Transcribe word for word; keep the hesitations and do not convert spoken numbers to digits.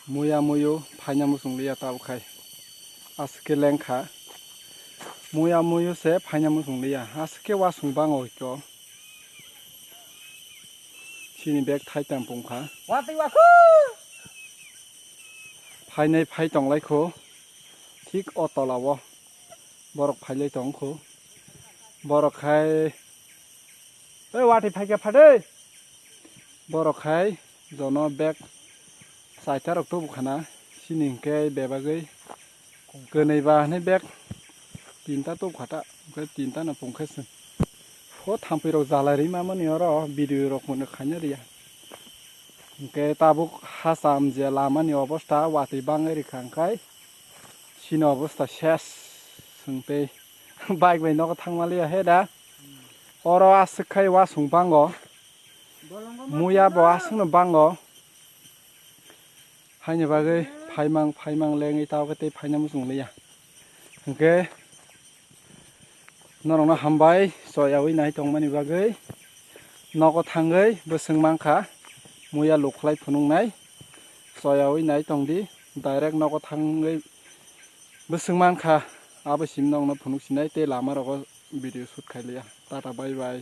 Muya muyu phaina muchung liya tabuk khai. Aswk khe lengkha. Muya muyu se phaina muchung liya. Aswk khe wasung bango hwnkhe o. Chini bag thai tang pungkha. Watwi wakhu. Phainai phai tonglai kho. Thik o tola o. Borok phailai tong kho. Borok khai. Ei watwi phaikha phadei. Borok khai jono bag chaita rok tubu khana. Chini hwnkhe bebagwi. Kwnwi ba hwnwi bag tinta tubu khata. Hwnkhe tinta no pungkhe se. Pho thampui rok jalai rima mani oro video rok mano khaina riya. Hwnkhe tabuk hacham je lama ni obosta watwi bangwi rikha hwnkhe chini obosta ses hwnkhe bike bai nogo thangma liya he da. Oro aswk khai wasung bango. Muya bo aswkno bango. Haini bagwi phaimang phaimang lengwi tabuk tei phaina muchung liya. Hwnkhe norokno hambai choyaui nai tongmani bagwi. Nogo thangwi bwswng mankha muya lukhlai phunuknai. Choyaui nai tongdi, direct nogo thangwi bwswng mankha. Abo sim nokno phunuk sinai tei lama rogo video shoot khai liya. Tata bye bye.